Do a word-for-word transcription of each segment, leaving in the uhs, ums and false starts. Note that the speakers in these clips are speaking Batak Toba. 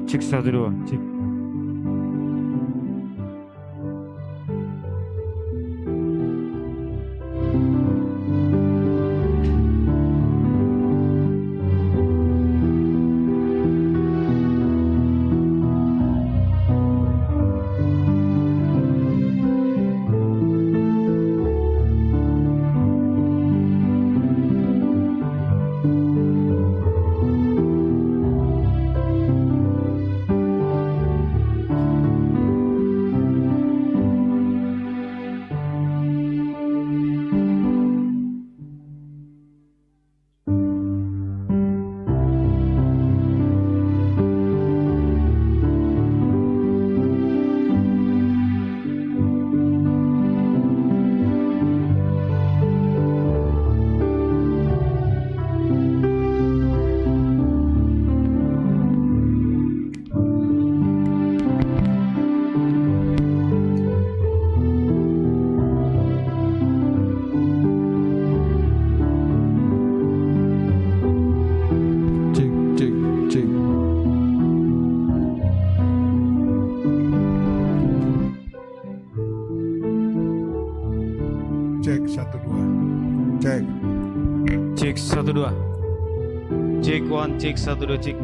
Cek, satu, dua, cek. Cek, cek, cek. Cek, satu, dua. Cek. Cek, satu, dua. Cek, one, cek, satu, dua, cek.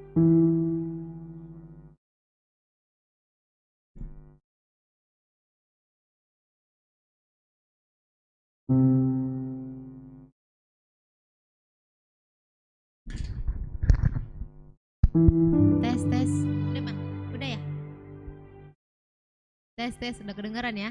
Tes, tes. Udah, Bang? Udah ya? Tes, tes. Udah kedengeran ya?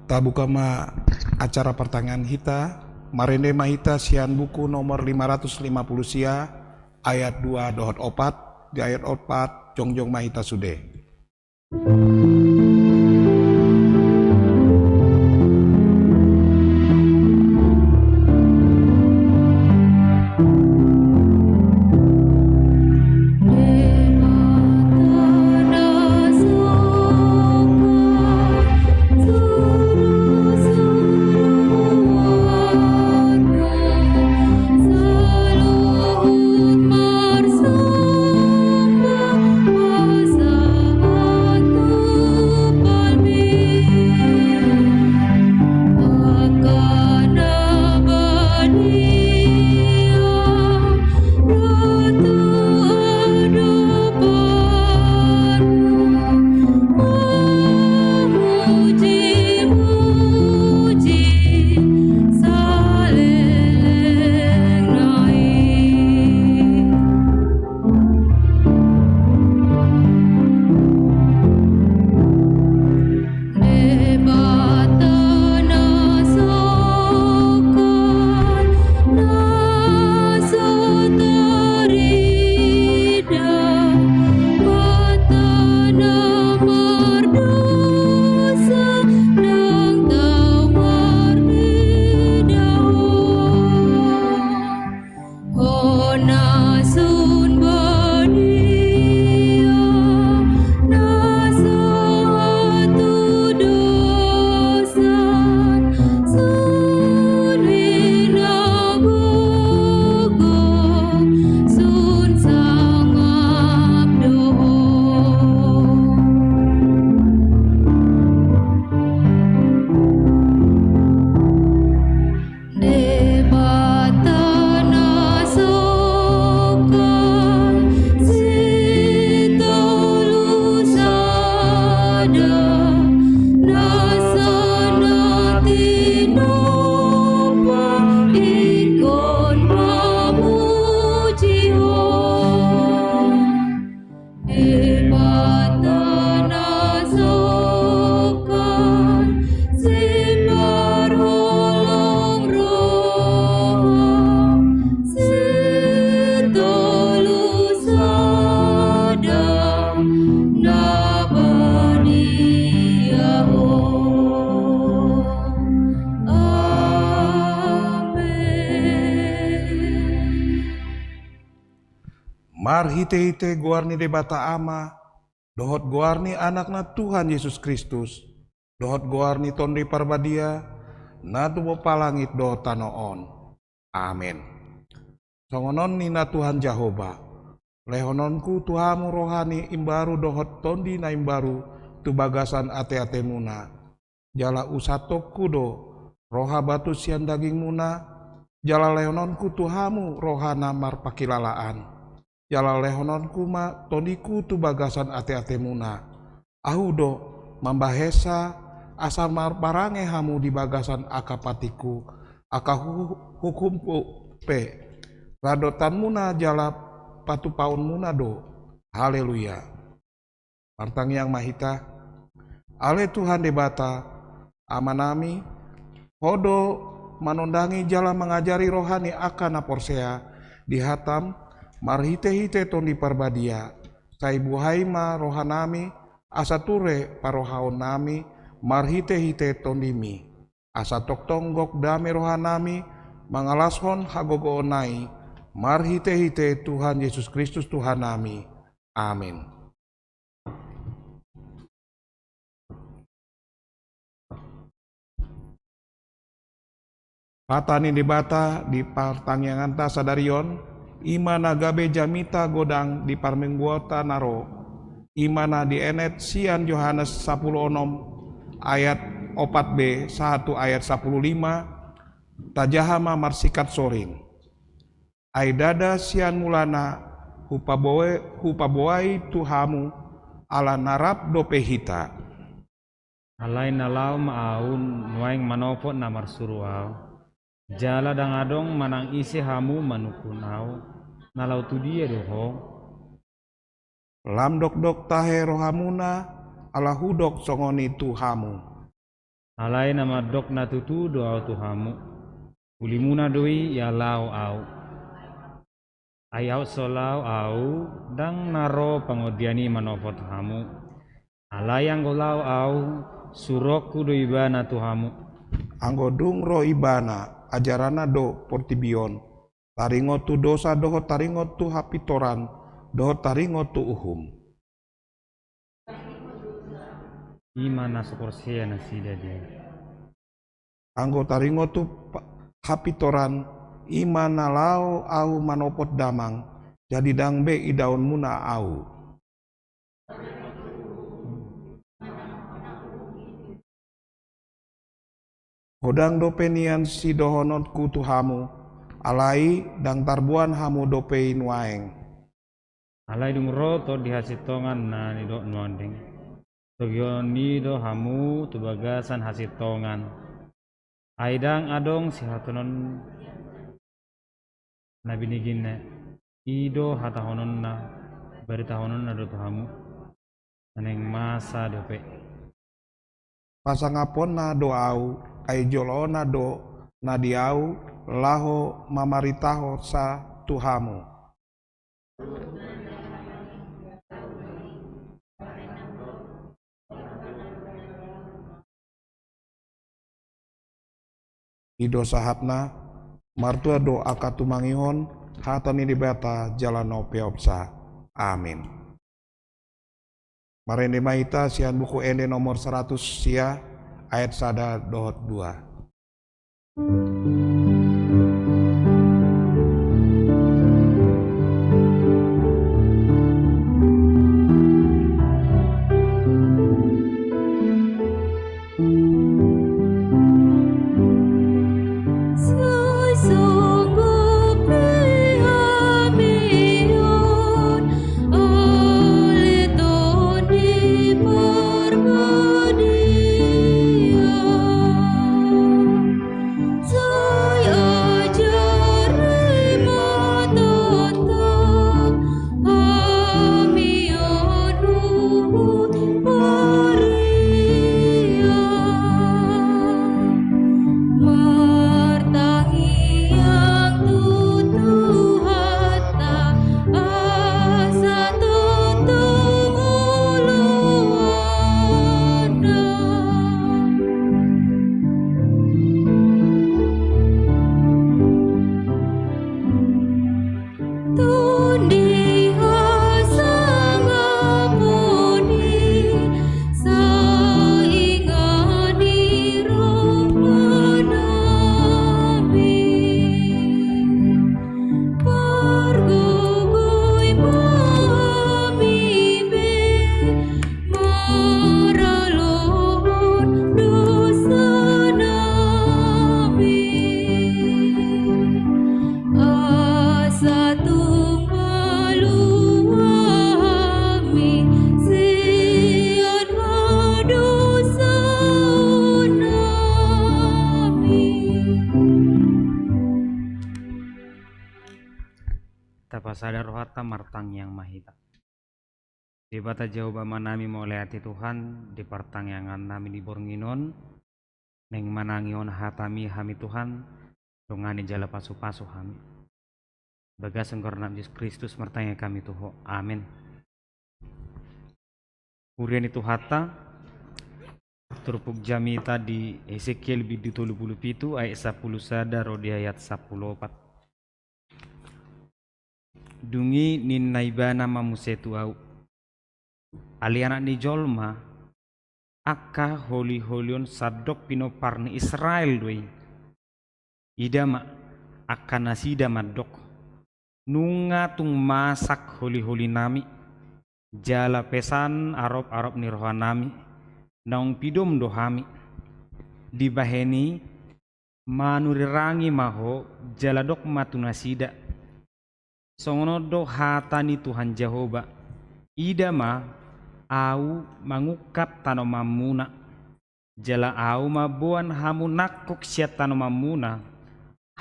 Tabuka ma acara partangiangan hita, marende ma hita sian buku nomor lima ratus lima puluh sia, ayat dua dohot opat, di ayat opat jongjong ma hita sude. Marhitehite goar ni Debata Ama, dohot goar ni Anakna Tuhan Jesus Kristus, dohot goar ni Tondi Parbadia, na tumompa langit dohot tano on. Amen. Songon on ninna Tuhan Jahowa: Lehononku tu hamu roha na imbaru dohot tondi na imbaru tu bagasan ateatemuna. Jala usantonku do roha batus sian dagingmuna, jala lehononku tu hamu roha na marpangkilalaan. Jala lehononku ma tondingku tu bagasan ateatemuna. Ahu do mambahensa, asa marparange hamu di bagasan angka patikku, angka hu-, hukumku pe. Radotanmuna jala patupaonmuna do. Haleluya. Martangiang ma hita. Ale Tuhan Debata, Amanami, Ho do manondangi jala mangajari roha ni angka na porsea di hataM marhitehite Tondi Parbadia. Sai buhai ma rohanami, asa ture parohaonnami marhitehite TondiMi. Asa tongtong gok dame rohanami mangalashon hagogoon ai, marhitehite Tuhan Jesus Kristus Tuhannami. Amen. Hata ni Debata di partangianganta sadari on, i ma na gabe jamita godang di parmingguonta na ro, i ma na dienet sian Johannes sampulu onom ayat opat b sahat tu ayat sampulu lima, tajaha ma marsingkat soring. Ai ndada sian mulana hupaboe-, hupaboai tu hamu, ala na rap dope hita. Alai na laho ma Ahu nuaeng manopot na marsuru Ahu. Jala ndang adong manang ise hamu manungkun Ahu, na laho tu dia do ho? Lam dokdok tahe rohamuna, ala hudok songon i tu hamu. Alai na mandok na tutu do Ahu tu hamu. Ulimuna do i ia laho Ahu. Ai aut so laho Ahu, ndang na ro Pangondian i manopot hamu. Alai anggo laho Ahu, suruonku do Ibana tu hamu. Anggo dung ro Ibana, ajaranna do portibi on, taringot tu dosa dohot taringot tu hapintoran, dohot taringot tu uhum. I ma na so porsea nasida di Ahu. Anggo taringot tu pa-, hapintoran, i ma na laho Ahu manopot Damang, jadi ndang be idaonmuna Ahu. Godang dope nian sidohononku tu hamu, alai ndang tarboan hamu dope i nuaeng. Alai dung ro Tondi hasintongan na nidok nuaeng, togihon i do hamu tu bagasan hasintongan. Ai ndang adong sihatahonon na binegena, i do hatahononna, baritahononna do tu hamu, naeng masa dope. Pasangaponna do Ahu, ai jolona do na di Ahu, laho mamaritahonsa tu hamu. I do sahatna. Martua do angka tumangihon hata ni Debata jala na umpeopsa. Amin. Marende ma hita sian Buku Ende nomor saratus sia, ayat sada dohot dua. Pasada rohanta martangiang ma hita. Debata Jahowa Amanami, mauliate Tuhan di partangiangan nami di borngin on, naeng manangihon hataMi hami Tuhan, dongani jala pasupasu hami. Bagasan goarna Jesus Kristus martangiang hami tu Ho. Amen. Huria ni Tuhanta, turpuk jamita di Hesekiel bindu tolu pulu pitu ayat sampulu sada ro di ayat sampulu opat. Dung i ninna Ibana ma muse tu ahu: Ale anak ni jolma, angka holiholi on sandok pinompar ni Israel do i. Ida ma, angka nasida mandok: Nunga tung masak holiholinami, jala pesan aroparop ni rohanami, naung pidom do hami. Dibahen i, manurirangi ma ho, jala dok ma tu nasida: Songon on do hata ni Tuhan Jahowa: Ida ma, ahu mangungkap tanomanmuna, jala ahu mamboan hamu nangkok sian tanomanmuna,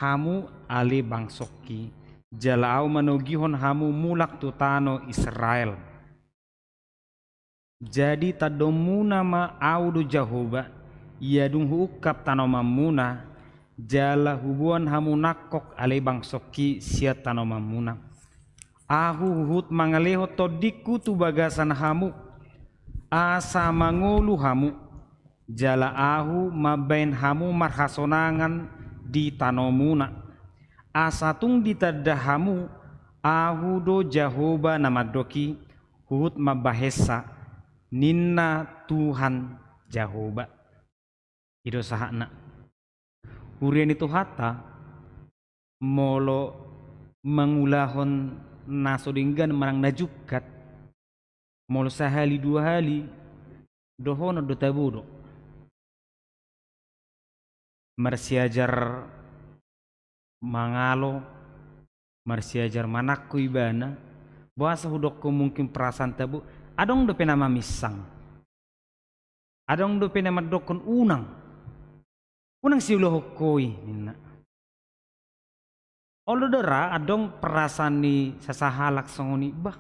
hamu ale bangsongki, jala ahu manogihon hamu mulak tu tano Israel. Jadi tandomuna ma ahu do Jahowa, ia dung huungkap tanomanmuna, jala huboan hamu nangkok ale bangsongki sian tanomanmuna. Ahu huhut mangalehon tondingku tu bagasan hamu, asa mangolu hamu, jala ahu mambahen hamu marhasonangan di tanomuna, asa tung ditanda hamu, ahu do Jahowa na mandok i, huhut mambahensa, ninna Tuhan Jahowa. I do sahatna. Huria ni Tuhanta, molo mangulahon na so denggan manang na jungkat, molo sahali dua hali, dohonon do tabo do. Marsiajar mangalo, marsiajar manangko ibana, boasa hudokkon mungkin perasaan tabo, adong dope na maminsang. Adong dope na mandokkon unang. Unang siulahon ho i, ninna. Olo do ra adong perasaan ni sasahalak songon i, bah.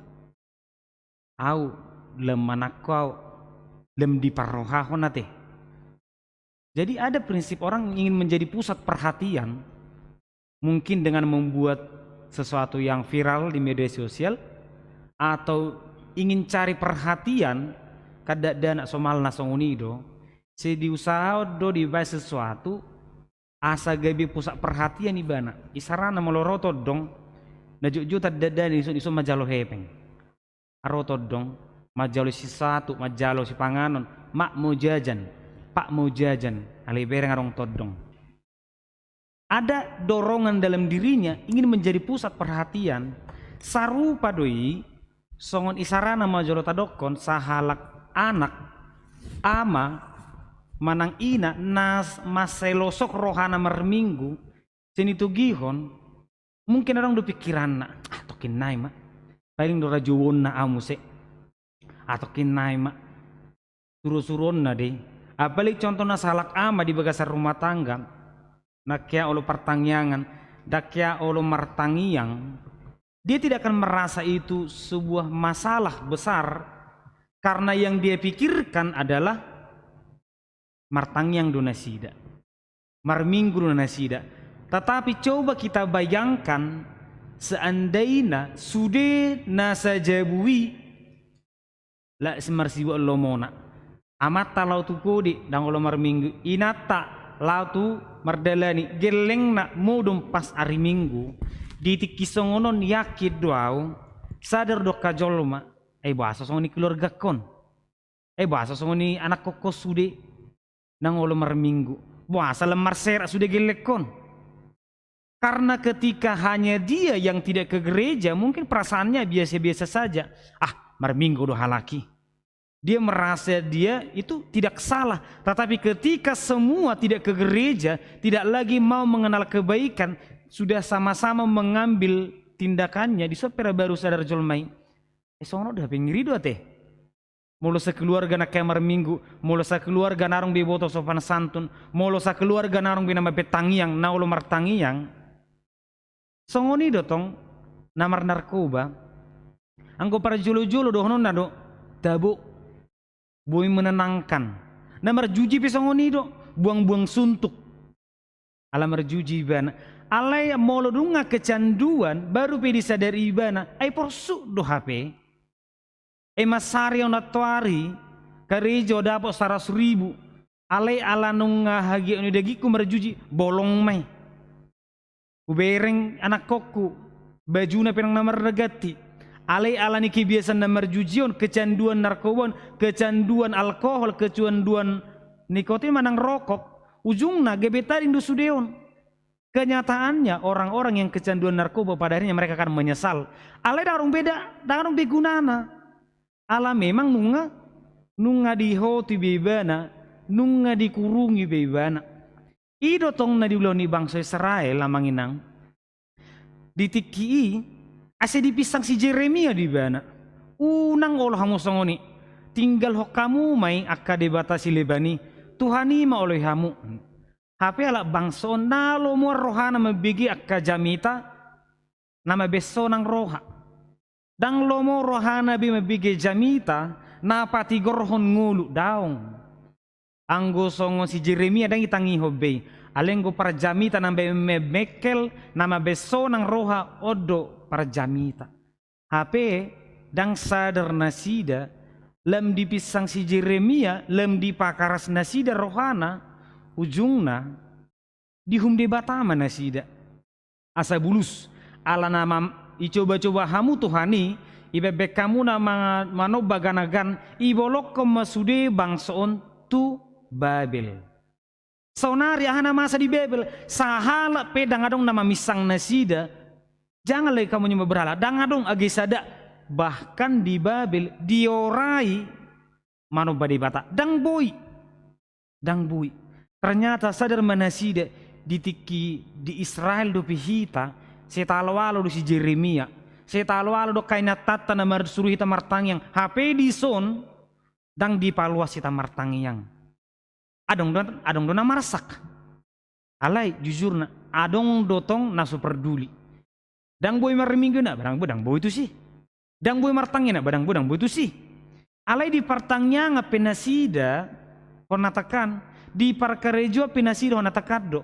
Ahu, lam manangko ahu, lam diparrohahon ate. Jadi ada prinsip orang ingin menjadi pusat perhatian, mungkin dengan membuat sesuatu yang viral di media sosial, atau ingin cari perhatian, kan ndada na somalna songon i do, sai diusahahon do dibaen sesuatu, asa gabe pusat perhatian ibana. Isarana molo ro tondong, na jotjot ndada na dison, dison manjalo hepeng. Ro tondong, manjalo sisatu, manjalo sipanganon, mak mau jajan, pak mau jajan, alai bereng adong tondong. Ada dorongan dalam dirinya ingin menjadi pusat perhatian. Sarupa do i, songon isarana ma jolo tadokkon, sahalak anak, ama, manang ina, na s-, mansai losok rohana marminggu, sai ditogihon, mungkin adong do pikiranna, ah, tongkin nai ma. Paling do rajouonna ahu muse. Ah, tongkin nai ma. Surusuruonna do i. Apalagi contohna sahalak ama di bagasan rumah tangga, ndang hea olo partangiangan, ndang hea olo martangiang, dia tidak akan merasa itu sebuah masalah besar, karena yang dia pikirkan adalah martangiang do nasida, marminggu do nasida. Tetapi coba kita bayangkan, seandaina sude na sajabu i, la si marsibuat lomona. Amanta laho tu podi, ndang olo marminggu. Inanta laho tu mardalani, gellengna modom pas ari Minggu. Di tingki songon on yakin do ahu, sadar do angka jolma, eh, boasa songon i keluargangkon. Eh, boasa songon i anakkon sude, ndang olo marminggu. Boasa lam marserak sude gellengkon. Karena ketika hanya dia yang tidak ke gereja, mungkin perasaannya biasa-biasa saja. Ah, marminggu do halak i. Dia merasa dia itu tidak salah. Tetapi ketika semua tidak ke gereja, tidak lagi mau mengenal kebaikan, sudah sama-sama mengambil tindakannya, dison pe ra baru sadar jolma i. Eh, songon on do hape, ngeri do ate. Molo sakeluarga ndang hea marminggu, molo sakeluarga naung be diboto sopan santun, molo sakeluarga naung be na mambaen tangiang, na olo martangiang. Songon i do tong, na marnarkoba, anggo parjolo-jolo dohononna do, tabo, boi menenangkan. Na marjuji pe songon i do, buang-buang suntuk. Ala marjuji ibana. Alai molo nunga kecanduan, baru pe disadari ibana, ai porsuk do hape. Ai mansari on antoari, karejo dapot saratus ribu. Alai ala nunga hagiot ni dagingku marjuji, bolong ma i. Hubereng anakkonku, bajuna pe ndang na marganti. Alai ala ni kebiasaan na marjuji on, kecanduan narkoba on, kecanduan alkohol, kecanduan nikotin manang rokok, ujungna gabe tading do sude on. Kenyataannya, orang-orang yang kecanduan narkoba pada akhirnya mereka akan menyesal. Alai ndang adong be, ndang adong be gunana. Ala memang nunga, nunga dihoti be ibana, nunga dikurungi be ibana. I do tong na diulahon ni bangso Israel, amang inang. Di tingki i, asa dipinsang si Jeremia do ibana. Unang olo hamu songon i. Tinggalhon hamu ma i angka debata sileban i. Tuhan i ma oloi hamu. Hape halak bangso on ndang lomoan rohana mambege angka jamita na mabesonang roha. Ndang lomo rohana be mambege jamita na patigorhon ngolu, daong. Anggo songon si Jeremia ndang itangihon be i. Alai anggo parjamita na mbe-, mbe-, mekkel na mabesonang roha, on do parjamita. Hape ndang sadar nasida, lam dipinsang si Jeremia, lam dipakaras nasida rohana, ujungna dihum Debata ma nasida. Asa bulus, ala na mam-, icoba-coba hamu Tuhan i, ibebek hamu na ma-, manomba ganagan, ibolongkon ma sude bangso on tu Babel. Saonari aha na masa di Babel, sahalak pe ndang adong na maminsang nasida. Jangan lagi kamu menyembah berhala, ndang adong age sada. Bahkan di Babel diorai manomba debata, ndang boi. Ndang boi. Ternyata sadar ma nasida, di tingki di Israel dope hita, sai taalo-alo do si Jeremia, sai taalo-alo do angka inantanta na marsuru hita martangiang, hape dison ndang dipaluas hita martangiang. Adong do, adong do na marsak. Alai jujurna, adong do tong na so parduli. Ndang boi marminggu inna, ba ndang boi, ndang boi tusi. Ndang boi martangiang inna, ba ndang boi, ndang boi tusi. Alai di partangiangan pe nasida hona tangkas, di parkarejoan pe nasida hona tangkas do.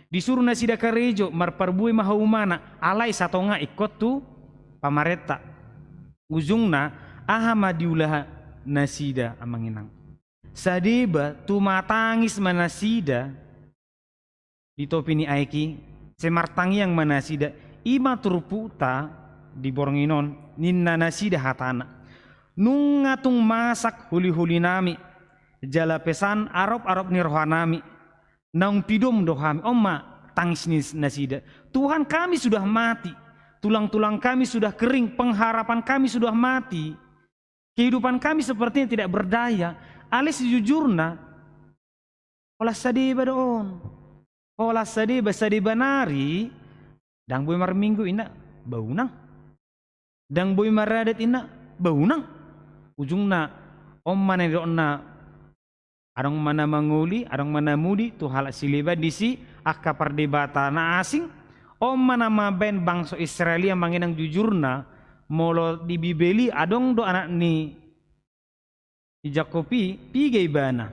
Disuru nasida karejo, marparbue ma haumana, alai satonga ingkon tu pamarenta. Ujungna, aha ma diula nasida, amang inang? Sadeba tumatangis ma nasida di topi ni aek i, sai martangiang ma nasida. I ma turpukta di borngin on, ninna nasida hatana: Nunga tung masak holi-holinami, jala pesan arop-arop ni rohanami, naung pidom do hami. On ma tangis ni nasida: Tuhan, kami sudah mati, tulang-tulang kami sudah kering, pengharapan kami sudah mati. Kehidupan kami sepertinya tidak berdaya. Alai sejujurna, holan sadeba do on. Holan sadeba, sadeba nari, ndang boi marminggu inna, ba unang. Ndang boi maradat inna, ba unang. Ujungna, on ma na nidokna, adong ma na mangoli, adong ma na muli tu halak sileban disi, angka pardebata na asing. On ma na mambaen bangso Israel i, amang inang, jujurna, molo di Bibel i adong do anak ni i Jakob i, piga ibana?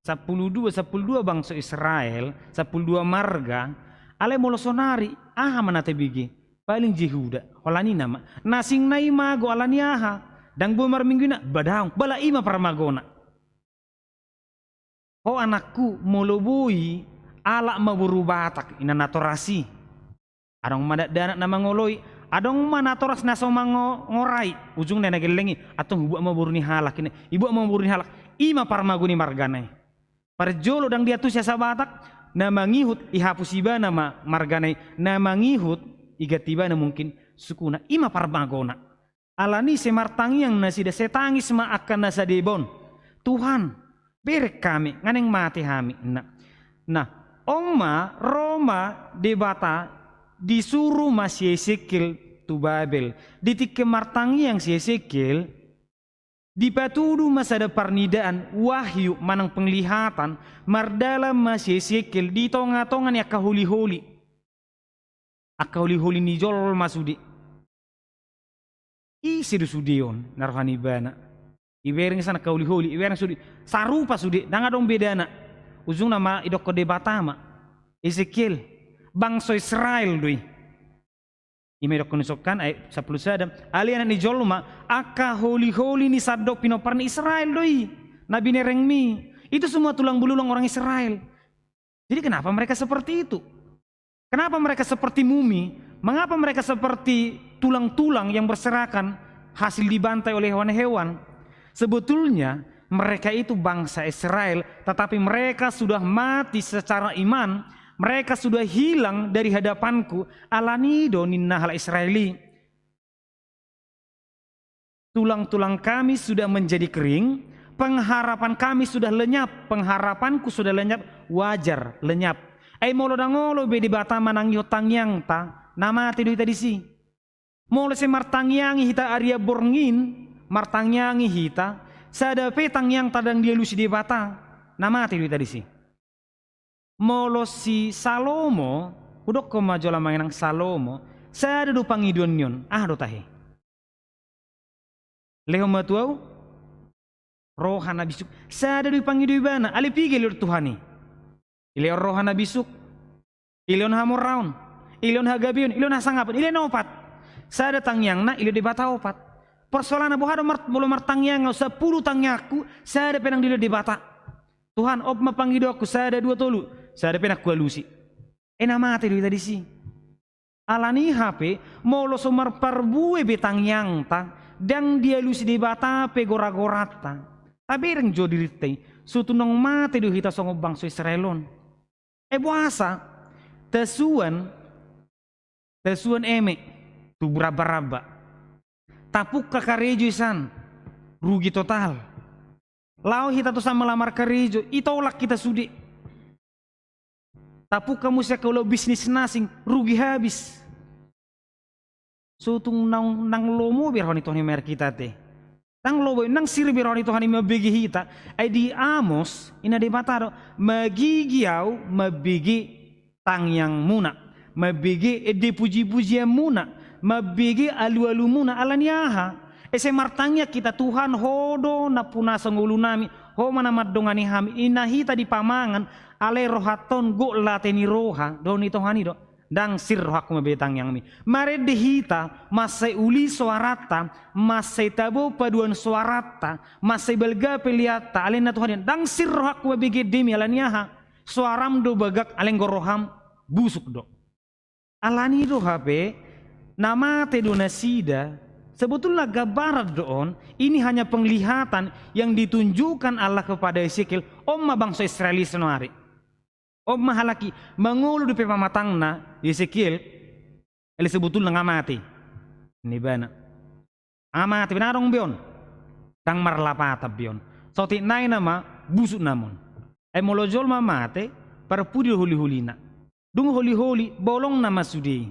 Sampulu dua, sampulu dua bangso Israel, sampulu dua marga. Alai molo sonari, aha ma na tabege? Paling Jehuda, holan i nama. Na asing na i mago, ala ni aha? Ndang boi marminggu inna, ba daong, ba ala i ma parmagona. Ho anakku, molo boi, alap ma boru Batak, inna natoras i. Adong ma dakdanak na mangoloi, adong ma natoras na so mango-, ngorai. Ujungna na gelleng i, antong hubuat ma boru ni halak, inna. Ibuat ma boru ni halak, i ma parmago ni margana i. Parjolo ndang diantusi asa Batak, na mangihut, ihapus ibana ma margana i, na mangihut, iganti ibana mungkin sukuna, i ma parmagona. Ala ni i sai martangiang nasida, sai tangis ma angka na sadeba on. Tuhan, bereng hami, nga naeng mate hami, inna. Nah, on ma, ro ma Debata, disuru ma si Hesekiel tu Babel. Di tingki martangiang si Hesekiel, dipatudu ma sada parnidaan, wahyu manang penglihatan, mardalan ma si Hesekiel di tonga-tonga ni angka holi-holi. Angka holi-holi ni jolma sude. Ise do sude on na roha ni ibana? Ibereng sian angka holiholi, ibereng sude, sarupa sude, ndang adong bedana. Ujungna ma idokkon Debata ma, Esekiel, bangso Israel do i. I ma idokkon ni songkan, ayat sampulu sada, alai Anak ni jolma, angka holiholi ni sandok pinompar ni Israel do i, na binerengmi. Itu semua tulang belulang orang Israel. Jadi kenapa mereka seperti itu? Kenapa mereka seperti mumi? Mengapa mereka seperti tulang-tulang yang berserakan, hasil dibantai oleh hewan-hewan? Sebetulnya mereka itu bangsa Israel, tetapi mereka sudah mati secara iman, mereka sudah hilang dari hadapan-Ku, alani do ninna halak Israel i. Tulang-tulang kami sudah menjadi kering, pengharapan kami sudah lenyap, pengharapan-Ku sudah lenyap, wajar, lenyap. Ai molo ndang olo be Debata manangihon tangiangta, na mate do hita disi. Molo sai martangiangi hita arian borngin, martangiangi hita, sada pe tangiangta ndang dialusi Debata, na mate do hita disi. Molo si Salomo, hudokkon ma jolo amang inang, Salomo, sada do pangidoanni on, aha do tahe? Lehon ma tu ahu roha na bisuk. Sada do pangido ibana, alai piga dilehon Tuhan i? Dilehon roha na bisuk, dilehon hamoraon, dilehon hagabeon, dilehon hasangapon, dilehon opat. Sada tangiangna dilehon Debata opat. Persoalanna boha do mar-, molo martangiang ahu, sampulu tangiangku, sada pe ndang dilehon Debata. Tuhan, op ma pangidoanku, sada, dua, tolu, sada pe ndang hualusi. E, na mate do hita disi. Alani i hape, molo so marparbue be tangiangta, ndang dialusi Debata pe gora-goranta, tabereng jo dirinta i, so tung naung mate do hita songon bangso Israel on. E, boasa? Tasuan, tasuan eme, tubu ramba-ramba. Tapungka karejo i san, rugi total. Laho hita tu san melamar karejo, ditolak hita sude. Tapungka muse angka ulaon bisnis na asing, rugi habis. So tung naung, ndang lomo be roha ni Tuhan i mamereng hita ate. Ndang lomo, ndang sir be roha ni Tuhan i mambege hita. Ai di Amos, ninna Debata do, magigi Ahu mambege tangiangmuna, mambege ende puji-pujianmuna, mambege alu-alumuna, alani aha? Ese martangiang hita, Tuhan, Ho do nampuna songulunami, Ho ma na mandongani hami, ninna hita di pamangan, alai rohanta on gok late ni roha, dohot ni Tuhan i do. Ndang sir rohangku mambege tangiangmi. Marende hita, mansai uli soaranta, mansai tabo paduan soaranta, mansai balga peleanta, alai ninna Tuhan i, ndang sir rohangku mambege endemi, alani aha? Soaram do bagak, alai anggo roham busuk do. Alani i do hape, na mate do nasida, sebetulna gambaran do on, ini hanya penglihatan yang ditunjukkan Allah kepada Ezekiel, on ma bangso Israel i saonari. On ma halak i, mangolu dope pamatangna di Ezekiel, alai sebetulna nga mate. Ninna ibana. Nga mate be, ndang adong be on. Ndang marlapatan be on. Saotik nai nama busuk nama on. Ai molo jolma mate, parpudi do holi-holina. Dung holi-holi, bolong nama sude i.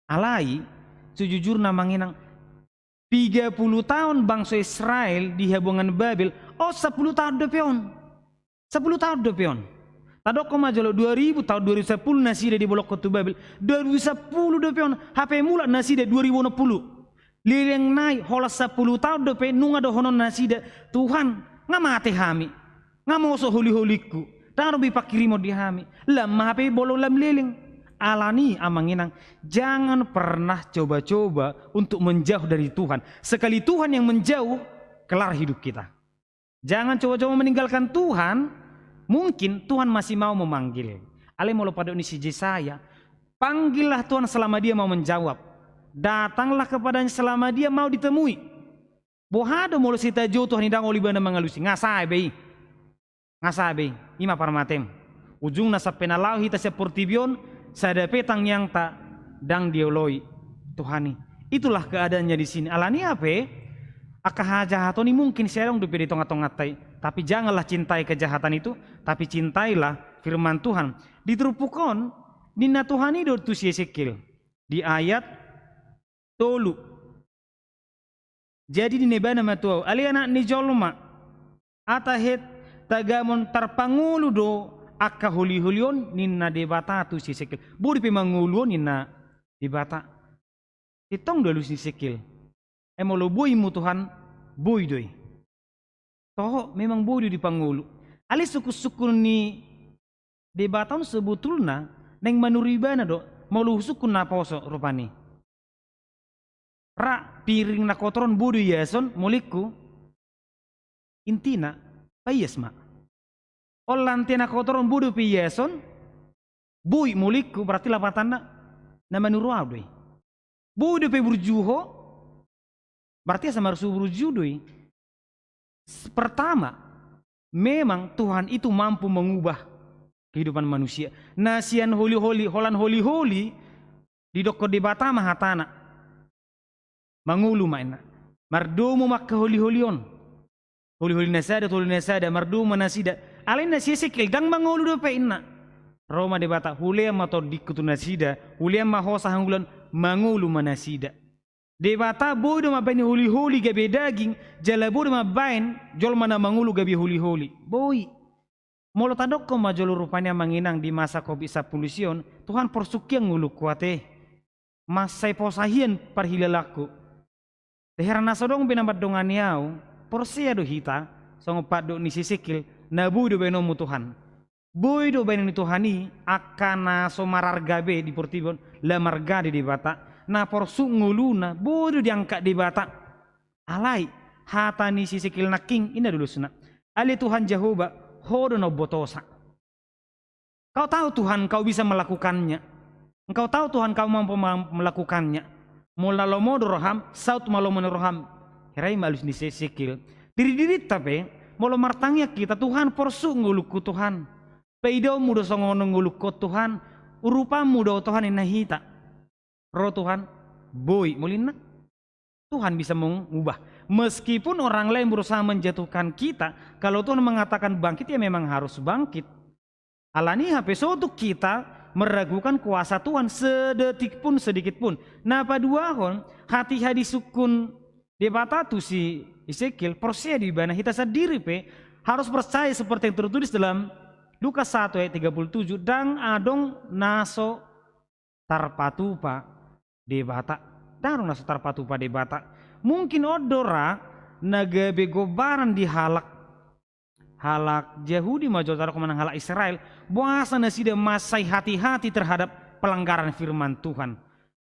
Alai, sejujurna amang inang, piga pulu taon bangso Israel di habuangan Babel, on sampulu taon dope on. Sampulu taon dope on. Tadokkon ma jolo dua ribu, taon dua ribu sampulu nasida dibolongkon tu Babel. Dua ribu sampulu dope on, hape mulak nasida dua ribu onom pulu. Leleng nai, holan sampulu taon dope, nunga dohonon nasida, Tuhan, nga mate hami. Nga moso holi-holingku. Ndang adong be pangkirimon di hami. Lam ma hape bolong, lam leleng. Alani amang inang, jangan pernah coba-coba untuk menjauh dari Tuhan. Sekali Tuhan yang menjauh, kelar hidup kita. Jangan coba-coba meninggalkan Tuhan, mungkin Tuhan masih mau memanggil. Alai molo pandok ni si Jesaya, panggillah Tuhan selama Dia mau menjawab. Datanglah kepada-Nya selama Dia mau ditemui. Boha do molo sai tajou Tuhan i ndang olo ibana mangalusi, nga sae be i. Nga sae be i, i ma parmatem. Ujungna sampe na laho hita sian portibi on, sada pe tangiangta ndang dioloi Tuhan i. Itulah keadaannya di sini. Alani i hape, angka hajahaton i mungkin sai adong dope di tonga-tonganta i. Tapi janganlah cintai kejahatan itu, tapi cintailah firman Tuhan. Di turpuk on, ninna Tuhan i do tu si Esekiel. Di ayat tolu. Jadi ninna ibana ma tu ahu, ale anak ni jolma, aha tahe tagamon tarpangolu do angka holi-holi on, ninna Debata tu si Esekiel. Boi dope mangolu on, ninna Debata. Sintong do alus ni si Esekiel. Ai molo boi hamu Tuhan, boi do i. Toho, memang boi do i dipangolu. Alai sungkun-sungkun ni Debata on sebetulna naeng manuru ibana do, molo husungkun naposo rupani. Ra piring na kotor on boi do iason, molingku. Intina, paias ma. Olo, lantai na kotor on boi dope iason, boi, molingku, berarti lapatanna na manuru au do i. Boi dope burju ho, berarti asa marsu burju do i. S-, pertama, memang Tuhan itu mampu mengubah kehidupan manusia. Na sian holi-holi, holan holi-holi, didokkon Debata ma hatana. Mangolu ma inna. Mardomu ma angka holi-holi on. Holi-holi na sada tu holi na sada, mardomu ma nasida. Alai inna si Hesekiel, ndang mangolu dope inna. Ro ma Debata, hulean ma tondingku tu nasida, hulean ma hosa hangoluan, mangolu ma nasida. Debata boi do mambaen holi-holi gabe daging, jala boi do mambaen jolma na mangolu gabe holi-holi. Boi. Molo tadokkon ma jolo rupani, amang inang, di masa covid sampulu sia on, Tuhan, porsuk hian ngolungku ate. Mansai posa hian parhilalangku. Heran na so adong be na mandongani au, porsea do hita, songon pandok ni si Hesekiel, na boi do baenonmu Tuhan. Boi do baenon ni Tuhan i, angka na so mararga be di portibi on, lam arga di Debata, na porsuk ngoluna, boi do diangkat Debata. Alai, hata ni si Hesekiel nangkin, inna do ulusna. Ale Tuhan Jahowa, Ho do na umbotosa. Kau tahu Tuhan, kau bisa melakukannya. Engkau tahu Tuhan, kau mampu mem-, melakukannya. Molo na lomo do roham, saut ma lomo ni roham. Hira i ma alus ni si Hesekiel. Diri-dirinta pe, molo martangiang hita, Tuhan, porsuk ngolungku Tuhan. Paidaonmu do songon on ngolungku Tuhan. Urupanmu do Tuhan, inna hita. Ro Tuhan, boi, molo inna. Tuhan bisa mengubah. Meskipun orang lain berusaha menjatuhkan kita, kalau Tuhan mengatakan bangkit, ya memang harus bangkit. Alani i hape so tung hita meragukan kuasa Tuhan sedetik pun, sedikit pun. Na paduahon, hatiha disungkun Debata tu si Hesekiel, porsea do ibana, hita sandiri pe harus percaya seperti yang tertulis dalam Lukas satu ayat tiga puluh tujuh, ndang adong na so tarpatupa Debata. Ndang adong na so tarpatupa Debata. Mungkin on do ra na gabe gombaran di halak, halak Jahudi ma jolo tadokkon manang halak Israel, boasa nasida mansai hati-hati terhadap pelanggaran firman Tuhan.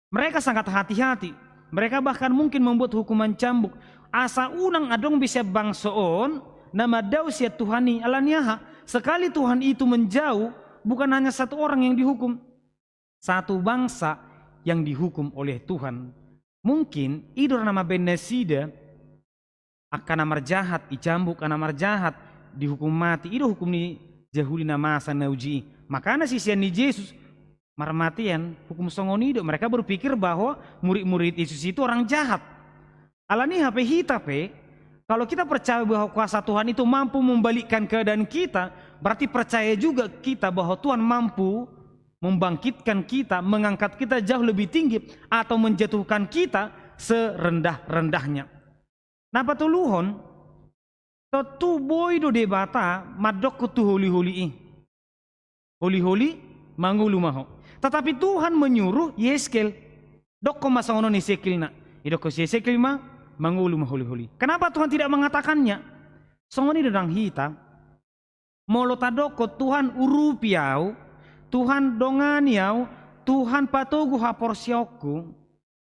Mereka sangat hati-hati. Mereka bahkan mungkin membuat hukuman cambuk. Asa unang adong be sian bangso on na mandao sian Tuhan i, alani aha? Sekali Tuhan itu menjauh, bukan hanya satu orang yang dihukum. Satu bangsa yang dihukum oleh Tuhan. Mungkin i do ra na mambaen nasida, angka na marjahat, icambuk angka na marjahat, dihukum mati. I do hukum ni Jahudi na masa na uju i. Makana sisean ni Jesus marmatean, hukum songon i do. Mereka berpikir bahwa murid-murid Yesus itu orang jahat. Alani i hape hita pe, kalau kita percaya bahwa kuasa Tuhan itu mampu membalikkan keadaan kita, berarti percaya juga kita bahwa Tuhan mampu membangkitkan kita, mengangkat kita jauh lebih tinggi, atau menjatuhkan kita serendah-rendahnya. Na patoluhon, tontu boi do Debata mandokkon tu holi-holi i. Holi-holi, mangolu ma ho. Tetapi Tuhan menyuruh Yeskel, dokkon ma songon on Hesekielna. Didokkon si Hesekiel ma, mangolu ma holi-holi. Kenapa Tuhan tidak mengatakannya? Songon i do nang hita. Molo tadokkon, Tuhan, urupi au, Tuhan, dongani au, Tuhan, patogu haporseaonku.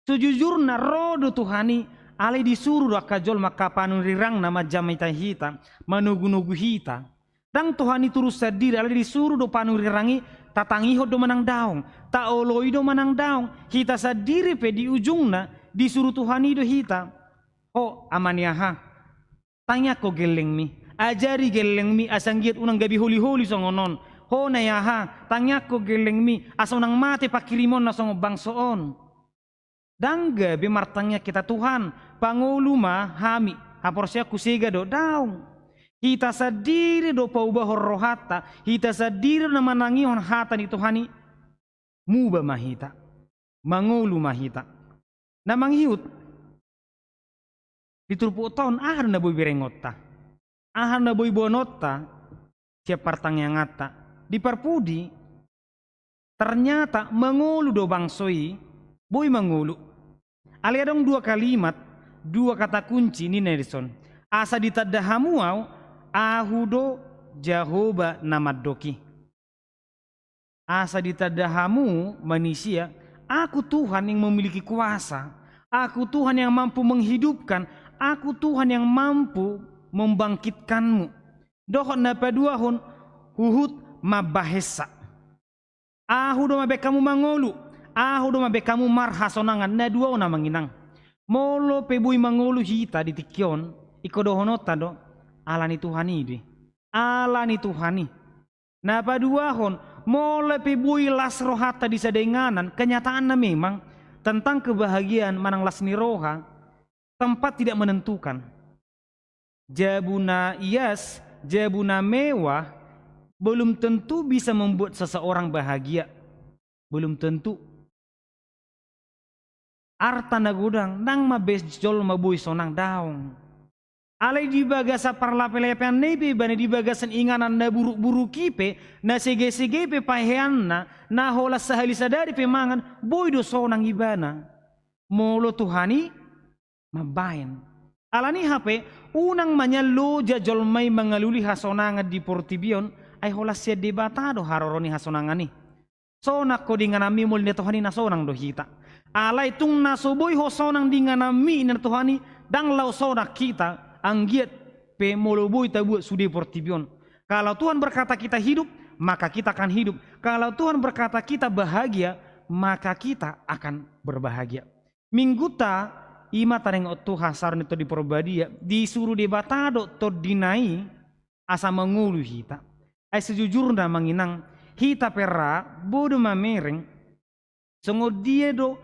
Sejujurna ro do Tuhan i, alai disuru do angka jolma, angka panurirangna manjamita hita, manogunogu hita. Ndang Tuhan i turus sandiri, alai disuru do panurirang i, tatangihon do manang daong, taoloi do manang daong. Hita sandiri pe di ujungna disuru Tuhan i do hita. Ho, ama ni aha, tangiangkon gellengmi, ajari gellengmi asa anggiat unang gabe holi-holi songon on. Ho na i aha, tangiangkon gellengmi asa unang mate pangkirimonna songon bangso on. Ndang gabe martangiang hita, Tuhan, pangolu ma hami, haporseaonku sega do, daong. Hita sandiri do paubahon rohanta, hita sandiri do na manangihon hata ni Tuhan i. Muba ma hita, mangolu ma hita. Na mangihut, di turpukta on, aha do na boi berengonta? Aha do na boi boanonta sian partangianganta? Di parpudi, ternyata mangolu do bangso i, boi mangolu. Alai adong dua kalimat Dua kata kunci ninna dison. Asa ditanda hamu au, ahu do Jahowa na mandok i. Asa ditanda hamu manisia, Aku Tuhan yang memiliki kuasa, Aku Tuhan yang mampu menghidupkan, Aku Tuhan yang mampu membangkitkanmu. Dohot na paduahon, huhut mambahensa. Ahu do mambahen hamu mangolu, ahu do mambahen hamu marhasonangan, na dua on amang inang. Molo pe boi mangolu hita di tingki on, ingkon dohononta do, ala ni Tuhan i do i. Ala ni Tuhan i. Na paduahon, molo pe boi las rohanta di sada inganan, kenyataanna memang tentang kebahagiaan manang las ni roha, tempat tidak menentukan. Jabu na ias, jabu na mewah, belum tentu bisa membuat seseorang bahagia. Belum tentu. Arta na godang ndang mambahen jolma boi sonang, daong. Alai di bagasan parlapelapeanna i pe ibana, di bagasan inganan na burukburuk i pe, na segesege pe paheanna, na holan sahali sadari pe mangan, boi do sonang ibana. Molo Tuhan i mambahen. Ala ni i hape, unang manjalo loja jolma i mangalului hasonangan di portibi on, ai holan sian Debata do haroro ni hasonangan i. Sonang ho di ingananmi, molo ninna Tuhan i na sonang do hita. Alai tung na so boi ho sonang di ingananmi ninna Tuhan i, ndang laho sonang hita, anggiat pe molo boi tabuat sude portibi on. Kalau Tuhan berkata kita hidup, maka kita akan hidup. Kalau Tuhan berkata kita bahagia, maka kita akan berbahagia. Mingguta i ma taringot tu hasaro ni Tondi Porbadia, disuru Debata do tondina i asa mangolu hita. Ai sejujurna amang inang, hita pe ra boi do mamereng, songon dia do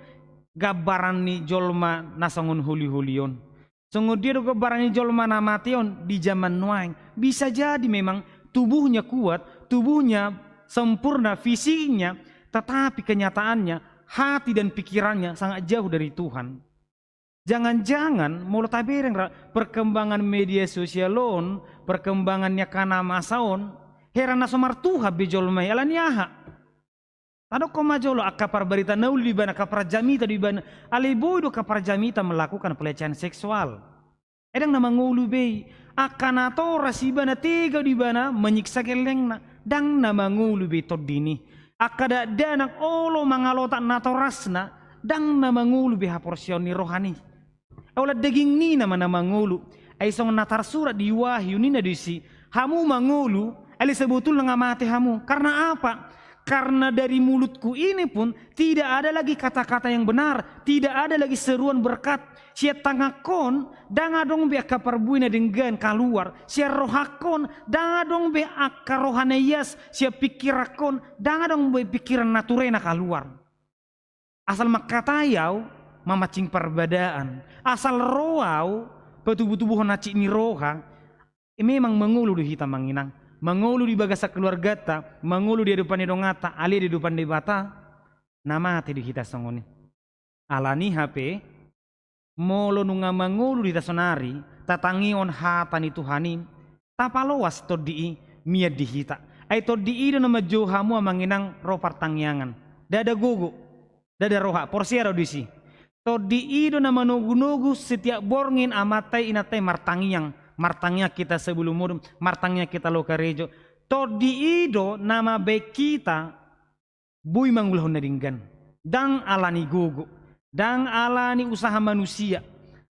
gambaran ni jolma na songon holiholi on. Songon dia do gambaran ni jolma na mate on di zaman nuaeng. Bisa jadi memang tubuhnya kuat, tubuhnya sempurna fisiknya, tetapi kenyataannya hati dan pikirannya sangat jauh dari Tuhan. Jangan-jangan molo tabereng ra perkembangan media sosial on, perkembangan ni angka na masa on, heran na so martuhan be jolma i, ala ni aha? Tadokkon ma jolo angka parbarita na uli do ibana, angka parjamita do ibana, alai boi do angka parjamita melakukan pelecehan seksual. Ai ndang na mangolu be i. Angka natoras ibana, tega do ibana menyiksa gellengna, ndang na mangolu be i tondina i. Angka dakdanak olo mangalotak natorasna, ndang na mangolu be haporseaon ni rohana i. Ai holan daging nina ma na mangolu. Ai songon na tarsurat di Wahyu ninna do disi, hamu mangolu, alai sebetulna nga mate hamu. Karena apa? Karena dari mulutku ini pun tidak ada lagi kata-kata yang benar, tidak ada lagi seruan berkat. Sian tanganhon ndang adong be angka parbue na denggan kaluar. Sian rohangkon ndang adong be angka roha na ias. Sian pingkiranhon ndang adong be pingkiran na ture na kaluar. Asal mangkatai au mamancing parbadaan, asal ro au patubutubuhon hansit ni roha, memang mangolu do hita amang inang, mangolu di bagasan keluargata, mangolu di adopan ni donganta, alai di adopan Debata, na mate do hita songon i. Ala ni i hape, molo nunga mangolu do hita saonari, tatangihon hata ni Tuhan i, tapaloas tondi i mian di hita. Ai tondi i do na manjou hamu amang inang ro partangiangan. Ndada gogo, ndada roha, porsea do disi. Tondi i do na manogunogu setiap borngin amanta i inanta i martangiang. Martangiang hita sebelum modom, martangiang hita laho karejo. Tondi i do na mambahen hita boi mangulahon na denggan. Ndang ala ni gogo, ndang ala ni usaha manusia.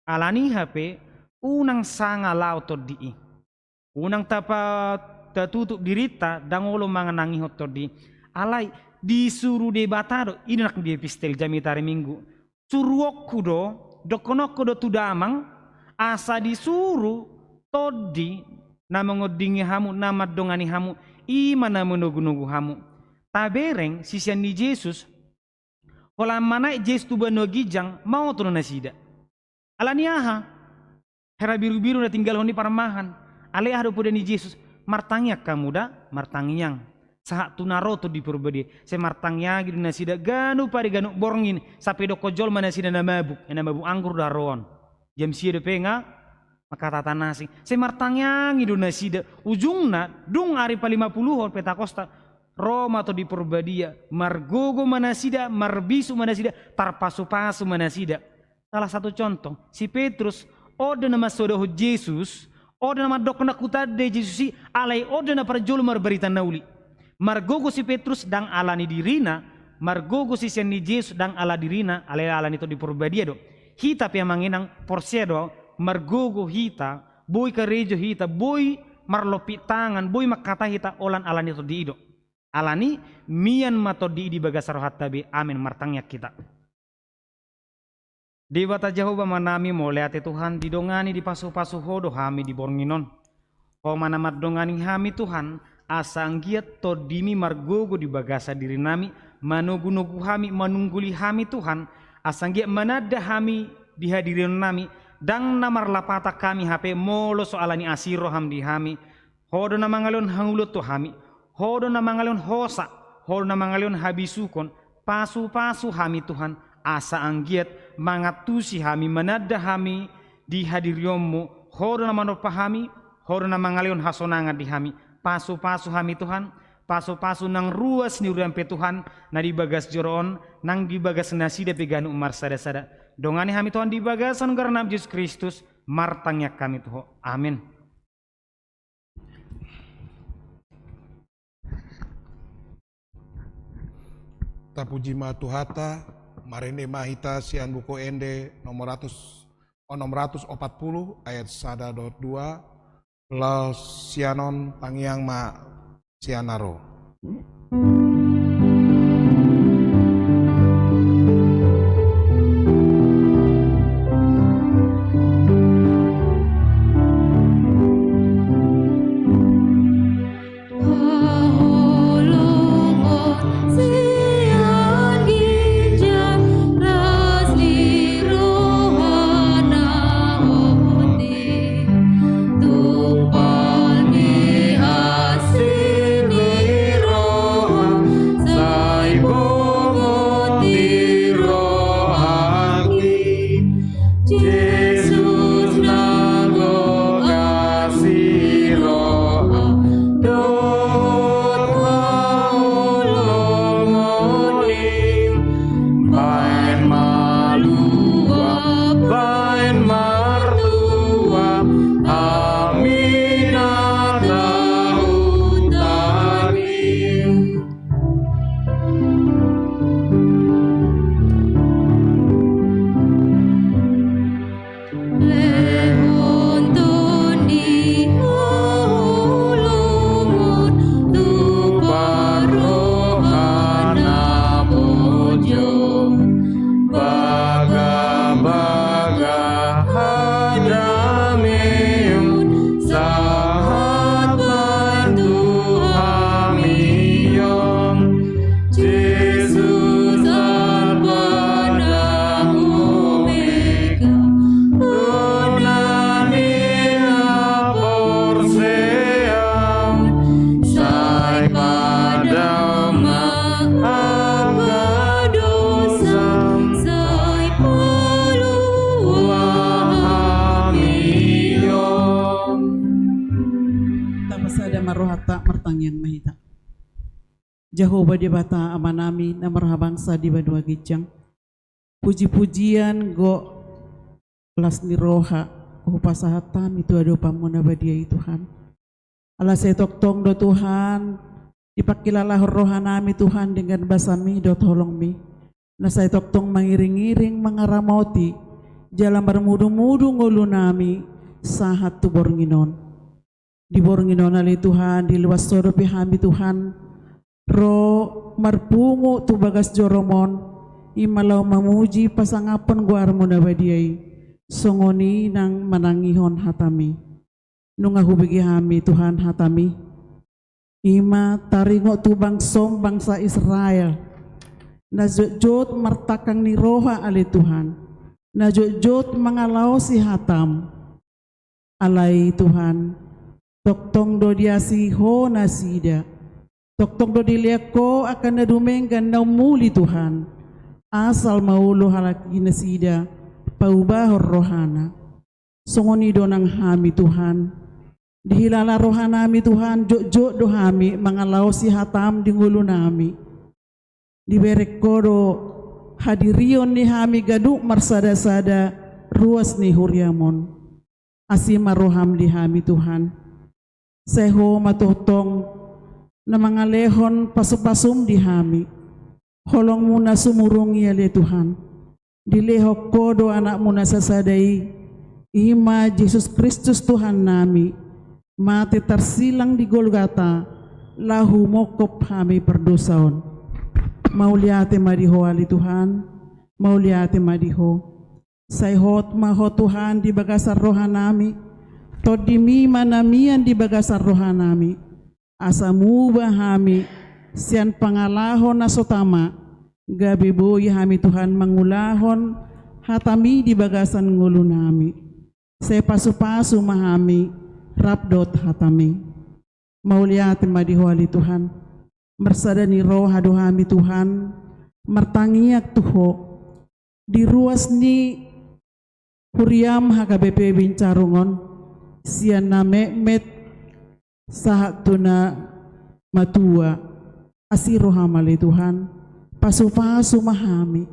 Ala ni i hape, unang sanga laho tondi i. Unang tapa-, tatutup dirinta, ndang olo manangihon tondi i. Alai disuru Debata do, i do nang di epistel jamita ari Minggu. Suruonku do, dohononku do tu damang, asa disuru tondi na mangondingi hamu, na mandongani hamu, i ma na manogunogu hamu. Tabereng sisean ni Jesus, holan manaek Jesus tu banua ginjang, maoto do nasida. Ala ni aha? Hera birubiru na tinggalhon i parmahan. Alai aha do poda ni Jesus? Martangiang hamu da, martangiang. Sahat tu na ro Tondi Porbadia. Sai martangiangi do nasida ganup ari ganup borngin. Sampe dokkon jolma nasida na mabuk. Eh, na mabuk anggur do haroan. Jam sia dope nga mangkatahon na asing. Sai martangiangi do nasida. Ujungna, dung ari palimapuluhon Pentakosta, ro ma Tondi Porbadia. Margogo ma nasida, marbisuk ma nasida, tarpasupasu ma nasida. Salah satu contoh, si Petrus, on do na mansodohon Jesus, on do na mandok na hutanda Jesus i, alai on do na parjolo marbarita na uli. Margogo si Petrus ndang ala ni dirina, margogo sisean ni Jesus ndang ala dirina, alai ala ni Tondi Porbadia do. Hita pe amang inang porsea do, margogo hita, boi karejo hita, boi marlompit tangan, boi mangkatai hita holan ala ni Tondi i do. Alani, mian ma Tondi i di bagasan rohanta be. Amen. Martangiang hita. Debata Jahowa, Amanami, mauliate Tuhan, didongani, dipasupasu Ho do hami di borngin on. Ho ma na mandongani hami Tuhan, asa anggiat Tondimi margogo di bagasan dirinami, manogunogu hami, manungguli hami Tuhan, asa anggiat mananda hami di hadirionnami, ndang na marlapatan hami hape molo so ala ni asi roham di hami. Ho do na mangalehon hangoluan tu hami, Ho do na mangalehon hosa, Ho do na mangalehon habisukon, pasupasu hami Tuhan, asa anggiat mangantusi hami, mananda hami di hadirionmu, Ho do na manompa hami, Ho do na mangalehon hasonangan di hami, pasupasu hami Tuhan, pasupasu nang ruas ni huriam pe Tuhan, na di bagas joro on, nang di bagas nasida pe ganup marsadasada. Dongani hami Tuhan di bagasan goarnam Jesus Kristus, martangiang hami tu Ho. Amen. Tapuji ma Tuhanta, marende ma hita sian Buku Ende nomor ratus, onom ratus opat pulu ayat sada dohot dua, laos sian on tangiang ma sian na ro. Jesus na gok asi roham dohot holongonmu, baen ma luat, baen ma martua hami na tahu tadi. Lehon Tondi holongmu tu parroha na bojor, bagabaga hadameon sahat tu hami on. Jesus Alpa nang Omega, Ho na nihaporseaon, sai padao ma angka dosa, sai palua hami on. Tapasada ma rohanta, martangiang ma hita. Jahowa Debata Amanami na marhabangsa di banua ginjang, pujipujian gok las ni roha hupasahat hami tu adopanmu na badia i Tuhan. Ala sai tongtong do Tuhan, dipangkilalahon rohanami Tuhan denggan basami dohot holongmi, na sai tongtong mangiringiring mangaramoti jala marmudumudu ngolunami sahat tu borngin on. Di borngin on ale Tuhan, diluas Ho dope hami Tuhan, ro marpungu tu bagas jorom on, i ma laho mamuji pasangaphon goarmu na badia i, songon i nang manangihon hatami. Nunga hubege hami Tuhan hatami, i ma taringot tu bangsom bangsa Israel, na jotjot martangkang ni roha ale Tuhan, na jotjot mangalaosi hatam. Alai Tuhan, tongtong do diasihi Ho nasida. Tongtong do dilehon Ho angka na dumenggan na ummuli Tuhan. Asal ma olo halak i nasida paubahon rohana. Songon i do nang hami Tuhan. Dihilala rohanami Tuhan, jotjot do hami mangalaosi hatam di ngolunami. Dibereng Ho do hadirion ni hami ganup marsada-sada ruas ni huriam on. Asi ma roham di hami Tuhan. Sai Ho ma tongtong na mangalehon pasu-pasum di hami. Holongmu na sumurung i ale Tuhan. Dilehon Ho do anakmu na sasada i, i ma Jesus Kristus Tuhan nami, mate tarsilang di Golgata, laho mongkop hami pardosa on. Mauliate ma di Ho ale Tuhan, mauliate ma di Ho. Sai hot ma Ho Tuhan di bagasan roha nami, tondimi ma na mian di bagasan roha nami. Asa muba hami sian pangalaho na so tama, gabe boi hami Tuhan mangulahon hatami di bagasan ngolu nami. Sai pasu-pasu ma hami rap dohot hatami. Mauliate ma di Ho ale Tuhan. Marsada ni roha do hami Tuhan, martangiang tu Ho. Di ruas ni huriam H K B P Bincarung on, sian na metmet sahat tu na matua. Asi roham ale Tuhan, pasu-pasu ma hami.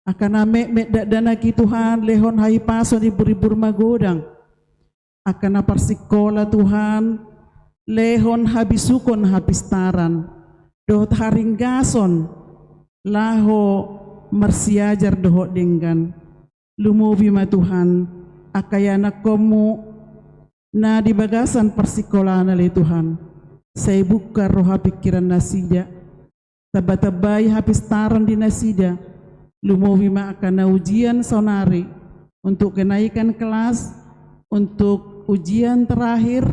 Angka na metmet dakdanak i Tuhan, lehon hahipason, ibur-ibur magodang. Angka na parsingkola Tuhan, lehon habisukon hapistaran, dohot haringgason, laho marsiajar dohot denggan. Lumobi ma Tuhan, angka ianakkonmu na di bagasan parsingkolaan ale Tuhan. Sai bungkar roha pingkiran nasida. Tamba-tambai hapistaran di nasida. Lumobi ma angka na ujian saonari. Untuk kenaikan kelas, untuk ujian terakhir.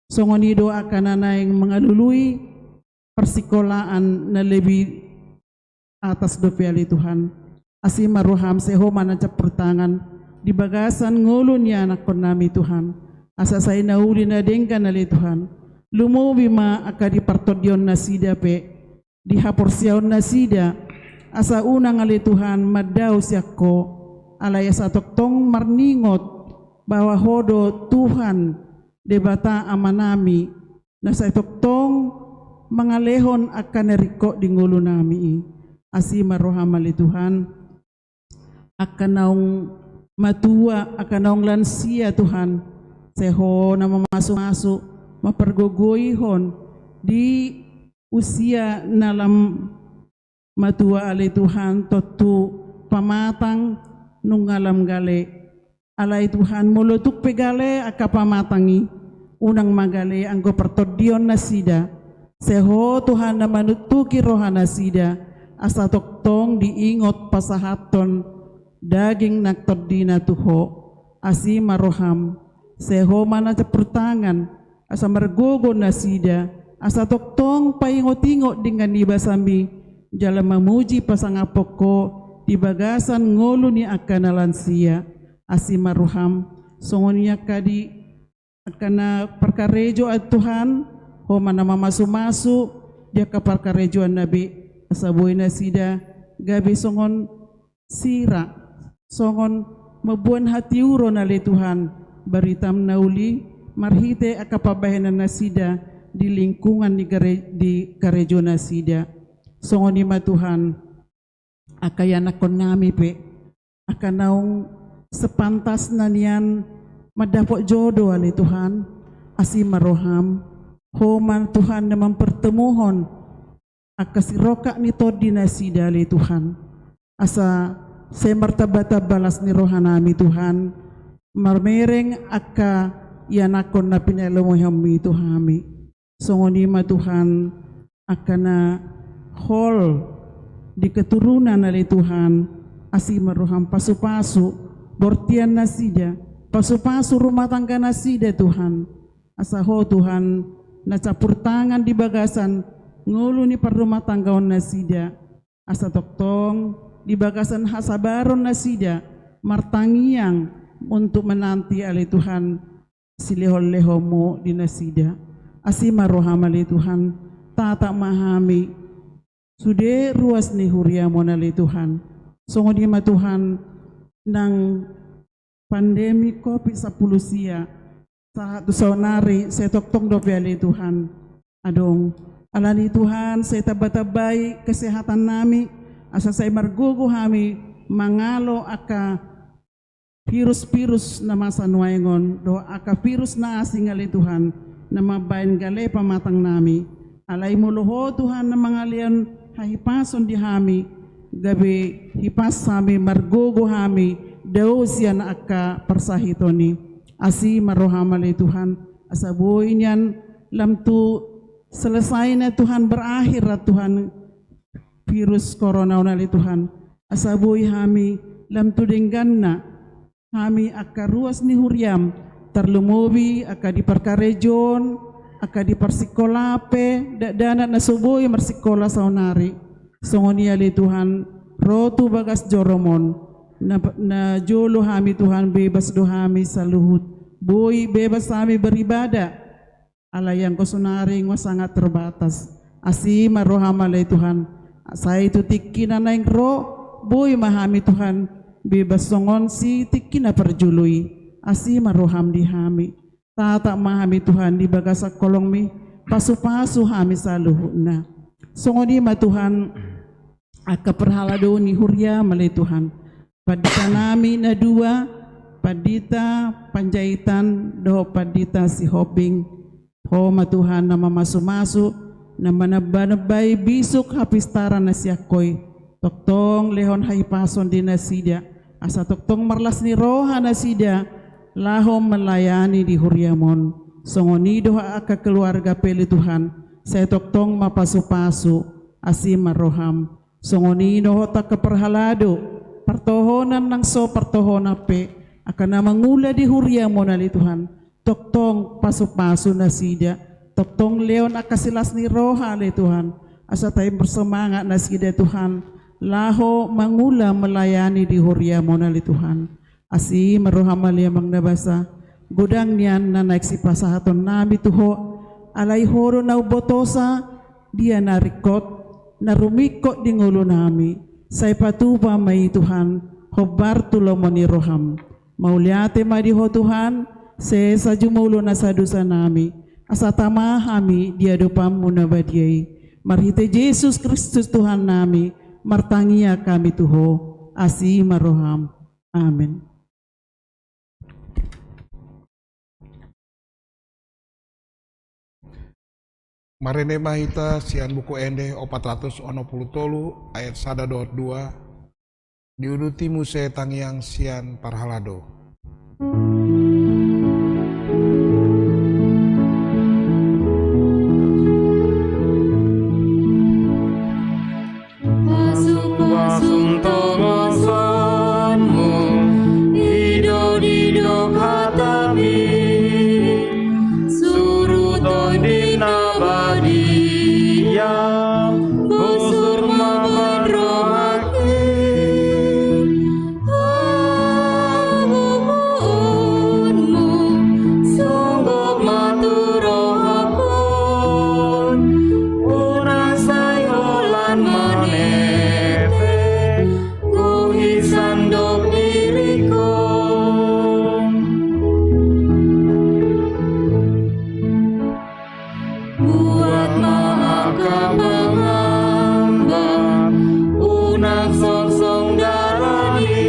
Songon i do angka na naeng mangalului parsingkolaan na lebih atas dope ale Tuhan. Asi ma roham, sai Ho ma na campur tangan di bagasan ngolu ni anakkon nami Tuhan. Asa sai na uli na denggan ale Tuhan. Lumobi ma angka di partondion nasida pe, di haporseaon nasida. Asa unang ale Tuhan mandao sian Ho. Alai asa tongtong marningot bahwa Ho do Tuhan Debata Ama nami, na sai tongtong mangalehon angka na ringkot di ngolu nami i. Asi ma roham ale Tuhan. Angka naung matua, angka naung lansia Tuhan, sai Ho na mamasu-masu, mampargogoihon di usia na lam matua ale Tuhan, tontu pamatang nunga lam gale. Alai Tuhan, molo tung pe gale angka pamatang i, unang ma gale anggo partondion nasida. Sai Ho Tuhan na manuntuki roha nasida, asa tongtong diingot pasahathon daging nang tondina tu Ho. Asi ma roham, sai Ho ma na campur tangan, asa margogo nasida, asa tongtong paingot-ingot denggan ni basami, jala mamuji pasangaphon Ho di bagasan ngolu ni angka na lansia. Asi ma roham, songon i angka di angka na parkarejoan Tuhan, Ho ma na mamasu-masu di angka parkarejoanna be, asa boi nasida gabe songon sira, songon mamboan hatiuron ale Tuhan, baritam na uli, marhite angka pambahenan nasida di lingkungan ni gare-, di karejo nasida. Songon i ma Tuhan, angka ianakkon nami pe, angka naung sepantasna nian mandapot jodoh ale Tuhan, asi ma roham, Ho ma Tuhan na mampartemuhon angka sirongkap ni tondi nasida ale Tuhan. Asa sai martamba-tamba las ni roha nami Tuhan, marmereng angka ianakkon na pinalomohonmi tu hami. Songon i ma Tuhan, angka na hol di keturunan ale Tuhan, asi ma roham pasu-pasu bortian nasida, pasu-pasu rumah tangga nasida Tuhan. Asa Ho Tuhan, na campur tangan di bagasan ngolu ni parrumahtanggaon nasida. Asa tongtong di bagasan hasabaron nasida, martangiang untuk menanti ale Tuhan, silehon-lehonmu di nasida. Asi ma roham ale Tuhan, tatap ma hami sude ruas ni huriam on ale Tuhan. Songon i ma Tuhan, nang pandemi covid sampulu sia sahat tu saonari, sai tongtong dope ale Tuhan adong. Alani Tuhan, sai tamba-tambai kesehatan nami, Asa sai margogo hami mangalo angka virus-virus na masa nuaeng on, dohot angka virus na asing ale Tuhan, na mambahen gale pamatang nami. Alai molo Ho Tuhan na mangalehon hahipason di hami, gabe hipas hami, margogo hami, dao sian angka parsahiton i. Asi ma roham ale Tuhan, asa boi nian lam tu selesainya Tuhan, berakhir Tuhan virus corona on ale Tuhan. Asa boi hami lam tu dengganna hami angka ruas ni huriam, tarlumobi angka di parkarejoon, angka di parsikola pe, dakdanak na so boi marsikola saonari. Songon i ale Tuhan, ro tu bagas jorom on, na, na jolo hami Tuhan, bebas do hami saluhut. Boi bebas hami beribadah. Alai anggo sonari nga sangat terbatas. Asi ma roham ale Tuhan. Sai tu tingki na naeng ro, boi ma hami Tuhan, bebas songon si tingki na parjolo i. Asi ma roham di hami. Tatap ma hami Tuhan di bagasan holongmi, pasu-pasu hami saluhutna. Songon i ma Tuhan, angka parhalado ni huriam ale Tuhan. Pandita nami na dua, Pandita Panjaitan dohot Pandita Sihombing. Ho ma Tuhan na mamasu-masu, na manamba-nambai bisuk hapistaran na sian Ho i. Tongtong lehon hahipason di nasida, asa tongtong marlas ni roha nasida, laho melayani di huriam on. Songon i dohot angka keluarga pe ale Tuhan, sai tongtong ma pasu-pasu, asi ma roham. Songon i dohot angka parhalado, partohonan nang so partohonan pe, angka na mangula di huriam on ale Tuhan, tongtong pasu-pasu nasida, tongtong lehon angka silas ni roha ale Tuhan, asa tahe marsemangat nasida Tuhan, laho mangula melayani di huriam on ale Tuhan. Asi ma roham ale Amang na basa, godang nian na naeng sipasahaton nami tu Ho, alai Ho do na umbotosa, dia na ringkot, na rumingkot di ngolu nami, sai patupa ma i Tuhan, hombar tu lomo ni roham. Mauliate ma di Ho Tuhan, sesa jumolo nasa dosa nami, asa tama hami di adopanmu na badia i. Marhite Jesus Kristus Tuhan nami, martangiang hami tu Ho, asi ma roham. Amen. Marende ma hita sian Buku Ende opat ratus onom pulu tolu ayat sada dohot dua, diuduti muse tangiang sian parhalado. Pasu-pasu tongasanmu, didok-didok hatami, suru Tondi na badia, bosur ma bahen rohangki. Hagogoonmu songgop ma tu rohangkon, unang sai holan manete, gohi sandok diringkon. Buat ma angka pangamba, unang sorsong dalan i,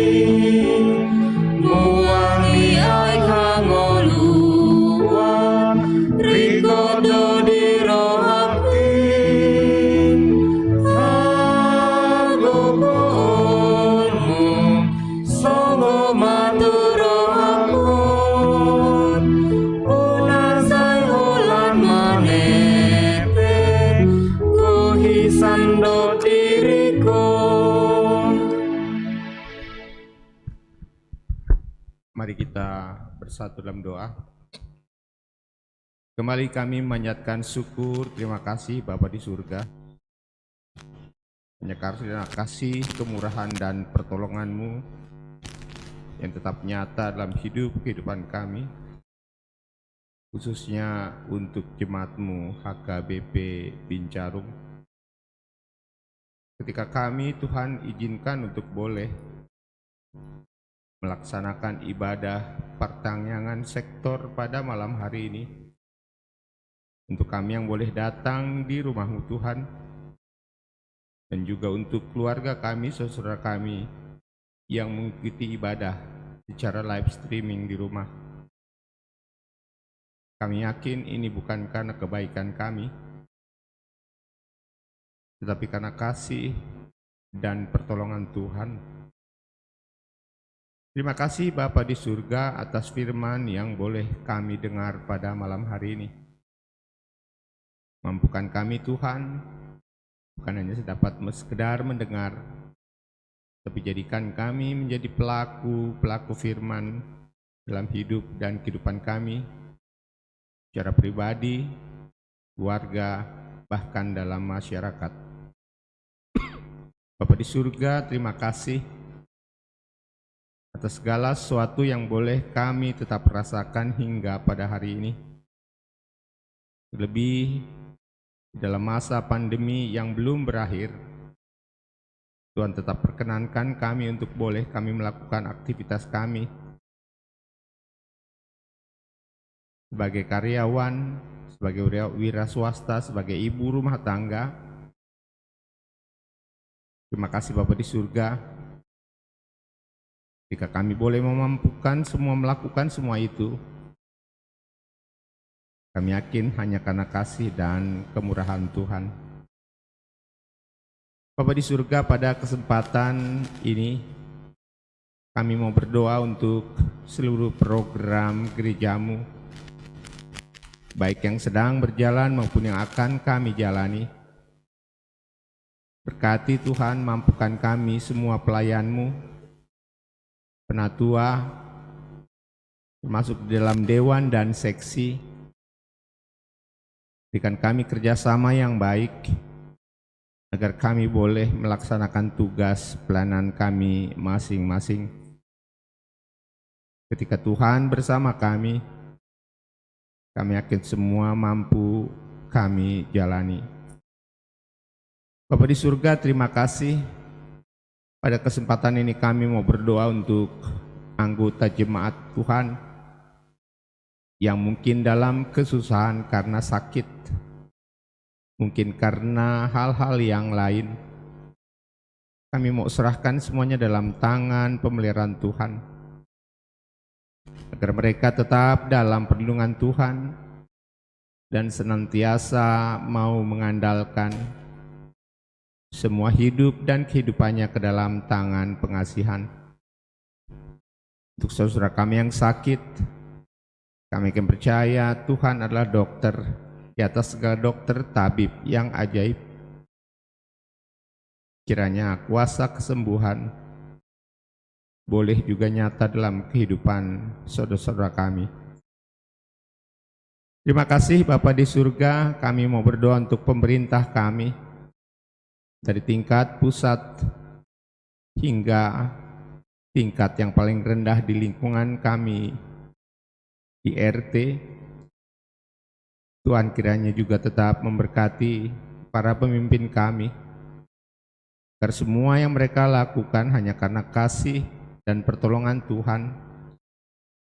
muangi aek hangoluan, ringkot do di rohangki. Hagogoonmu songgop ma tu rohangkon, unang sai holan manete, gohi sandok diringkon. Mari kita bersatu dalam doa. Kembali kami memanjatkan syukur, terima kasih Bapa di surga. Hanya karena kasih, kemurahan, dan pertolongan-Mu yang tetap nyata dalam hidup, kehidupan kami, khususnya untuk jemaat-Mu H K B P Bincarum. Ketika kami, Tuhan, izinkan untuk boleh melaksanakan ibadah partangiangan sektor pada malam hari ini, untuk kami yang boleh datang di rumah-Mu, Tuhan, dan juga untuk keluarga kami, saudara kami yang mengikuti ibadah secara live streaming di rumah. Kami yakin ini bukan karena kebaikan kami, tetapi karena kasih dan pertolongan Tuhan. Terima kasih Bapa di surga atas firman yang boleh kami dengar pada malam hari ini. Mampukan kami Tuhan, bukan hanya sedapat sekedar mendengar, tapi jadikan kami menjadi pelaku-pelaku firman dalam hidup dan kehidupan kami, secara pribadi, keluarga, bahkan dalam masyarakat. Bapa di surga, terima kasih atas segala sesuatu yang boleh kami tetap rasakan hingga pada hari ini. Terlebih di dalam masa pandemi yang belum berakhir, Tuhan tetap perkenankan kami untuk boleh kami melakukan aktivitas kami sebagai karyawan, sebagai wira, wira swasta, sebagai ibu rumah tangga. Terima kasih Bapa di surga. Ketika kami boleh memampukan semua, melakukan semua itu, kami yakin hanya karena kasih dan kemurahan Tuhan. Bapa di surga, pada kesempatan ini kami mau berdoa untuk seluruh program gerejamu, baik yang sedang berjalan maupun yang akan kami jalani. Berkati Tuhan, mampukan kami semua pelayanmu, penatua, termasuk di dalam dewan dan seksi. Berikan kami kerjasama yang baik, agar kami boleh melaksanakan tugas pelayanan kami masing-masing. Ketika Tuhan bersama kami, kami yakin semua mampu kami jalani. Bapa di surga, terima kasih. Pada kesempatan ini kami mau berdoa untuk anggota jemaat Tuhan yang mungkin dalam kesusahan karena sakit, mungkin karena hal-hal yang lain. Kami mau serahkan semuanya dalam tangan pemeliharaan Tuhan, agar mereka tetap dalam perlindungan Tuhan dan senantiasa mau mengandalkan semua hidup dan kehidupannya ke dalam tangan pengasihan. Untuk saudara kami yang sakit, kami yakin percaya Tuhan adalah dokter di atas segala dokter, tabib yang ajaib. Kiranya kuasa kesembuhan boleh juga nyata dalam kehidupan saudara-saudara kami. Terima kasih Bapa di surga, kami mau berdoa untuk pemerintah kami, dari tingkat pusat hingga tingkat yang paling rendah di lingkungan kami di R T. Tuhan kiranya juga tetap memberkati para pemimpin kami, agar semua yang mereka lakukan hanya karena kasih dan pertolongan Tuhan,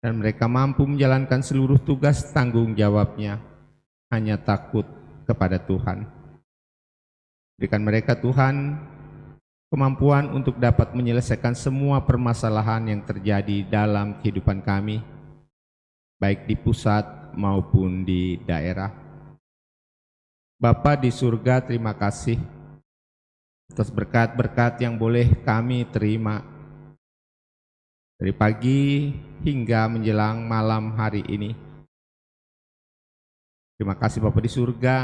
dan mereka mampu menjalankan seluruh tugas tanggung jawabnya hanya takut kepada Tuhan. Berikan mereka, Tuhan, kemampuan untuk dapat menyelesaikan semua permasalahan yang terjadi dalam kehidupan kami, baik di pusat maupun di daerah. Bapa di surga, terima kasih atas berkat-berkat yang boleh kami terima dari pagi hingga menjelang malam hari ini. Terima kasih Bapa di surga,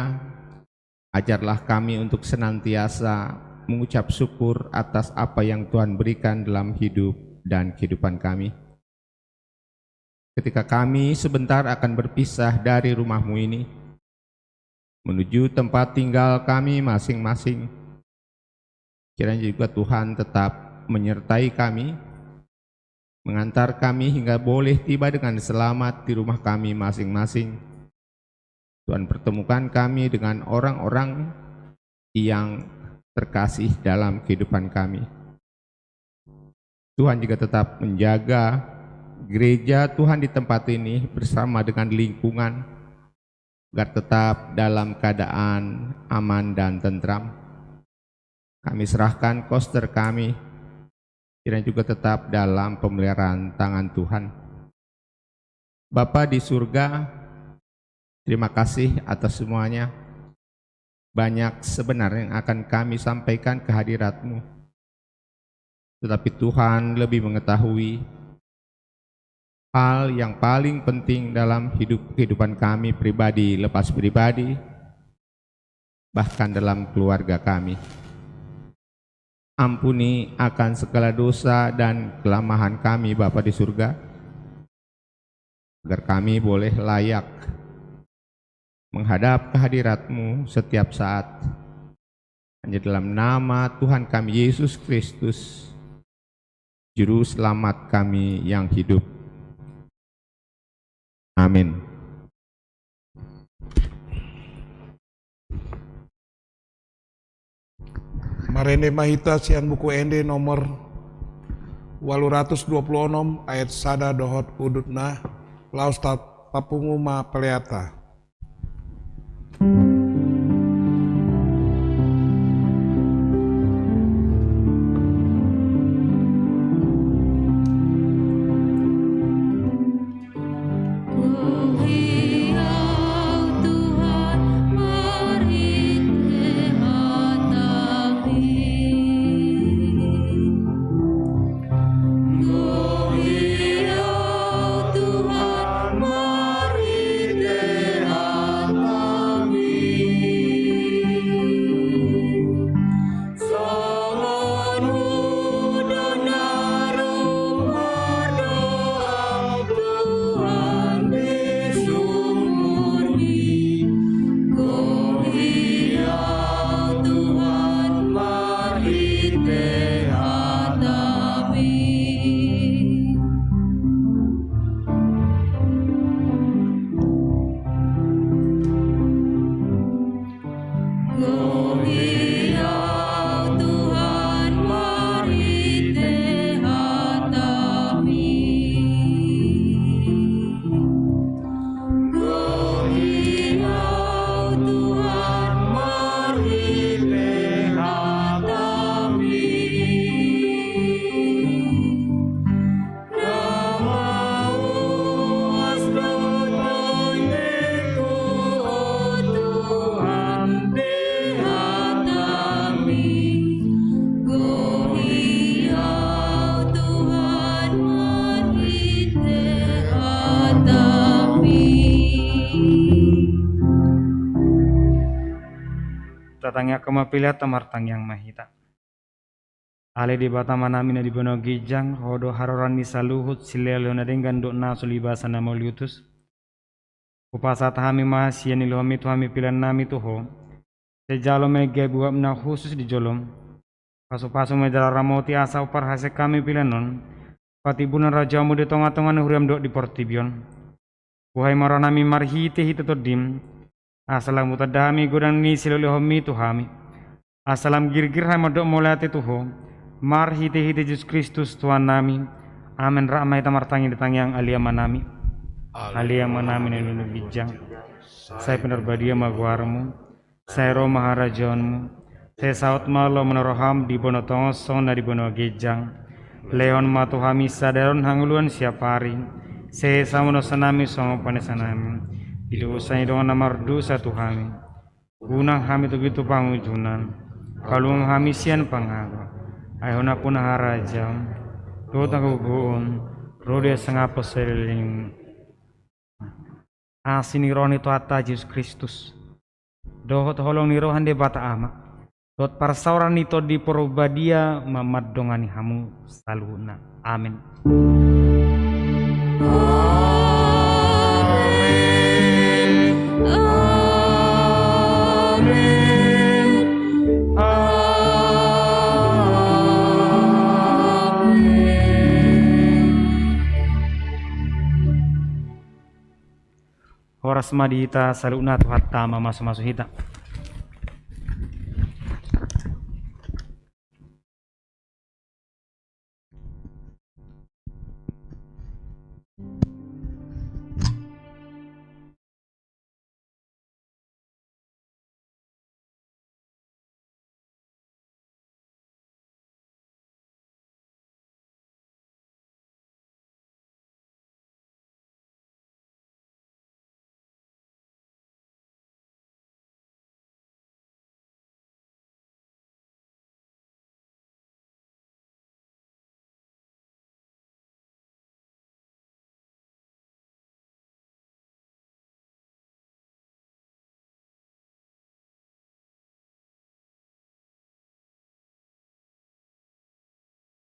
ajarlah kami untuk senantiasa mengucap syukur atas apa yang Tuhan berikan dalam hidup dan kehidupan kami. Ketika kami sebentar akan berpisah dari rumah-Mu ini, menuju tempat tinggal kami masing-masing, kiranya juga Tuhan tetap menyertai kami, mengantar kami hingga boleh tiba dengan selamat di rumah kami masing-masing. Tuhan, pertemukan kami dengan orang-orang yang terkasih dalam kehidupan kami. Tuhan juga tetap menjaga gereja Tuhan di tempat ini bersama dengan lingkungan, agar tetap dalam keadaan aman dan tentram. Kami serahkan koster kami, kiranya juga tetap dalam pemeliharaan tangan Tuhan. Bapa di surga, terima kasih atas semuanya. Banyak sebenarnya yang akan kami sampaikan ke hadirat-Mu. Tetapi Tuhan lebih mengetahui hal yang paling penting dalam hidup, kehidupan kami pribadi, lepas pribadi, bahkan dalam keluarga kami. Ampuni akan segala dosa dan kelemahan kami, Bapa di surga, agar kami boleh layak menghadap ke hadirat-Mu setiap saat. Hanya dalam nama Tuhan kami Yesus Kristus, Juru Selamat kami yang hidup. Amin. Marende ma hita sian Buku Ende nomor ualu ratus dua pulu onom, ayat sada dohot udutna. Laos ta-, tapungu ma peleanta. Tatangiangkon ma peleanta, martangiang ma hita. Ale Debata Amanami na di banua ginjang, Ho do haroroan ni saluhut silehonlehon na denggan dohot na so libasan na mauliutus. Hupasahat hami ma sian nilehonmi tu hami peleannami tu Ho. Sai jalo ma i gabe uap na hushus di jolom. Pasupasu ma i jala ramoti asa umparhaseang hami pelean on patimbunan rajaonmu di tongatonga ni huriam dohot di portibi on. Buhai ma rohanami marhitehite Tondim, asa lam hutanda hami godang ni silehonlehonmi tu hami. Asa lam girgir hami mandok mauliate tu Ho, marhitehite Jesus Kristus Tuhannami. Amen. Rap ma hita martangiang di tangiang Ale Amanami. Ale Amanami na di banua ginjang, sai pinarbadia ma goarmu, sai ro ma harajaonmu, sai saut ma lomo ni roham di banua tonga on songon na di banua ginjang. Lehon ma tu hami sadari on hangoluan siapari, sesa ma dosanami songon panesanami di dosa ni dongan na mardosa tu hami. Unang hami togihon tu pangunjunan, palua ma hami sian pangago. Ai Ho nampuna harajaon dohot hagogoon, ro di hasangapon saleleng. Asi ni roha ni Tuhanta Jesus Kristus, dohot holong ni roha ni Debata Ama, dohot parsaoran ni Tondi Porbadia ma mandongani hamu saluhutna. Amen. Amen. Amen. Amen. Horas ma di hita saluhutna. Tuhanta ma mamasumasu hita.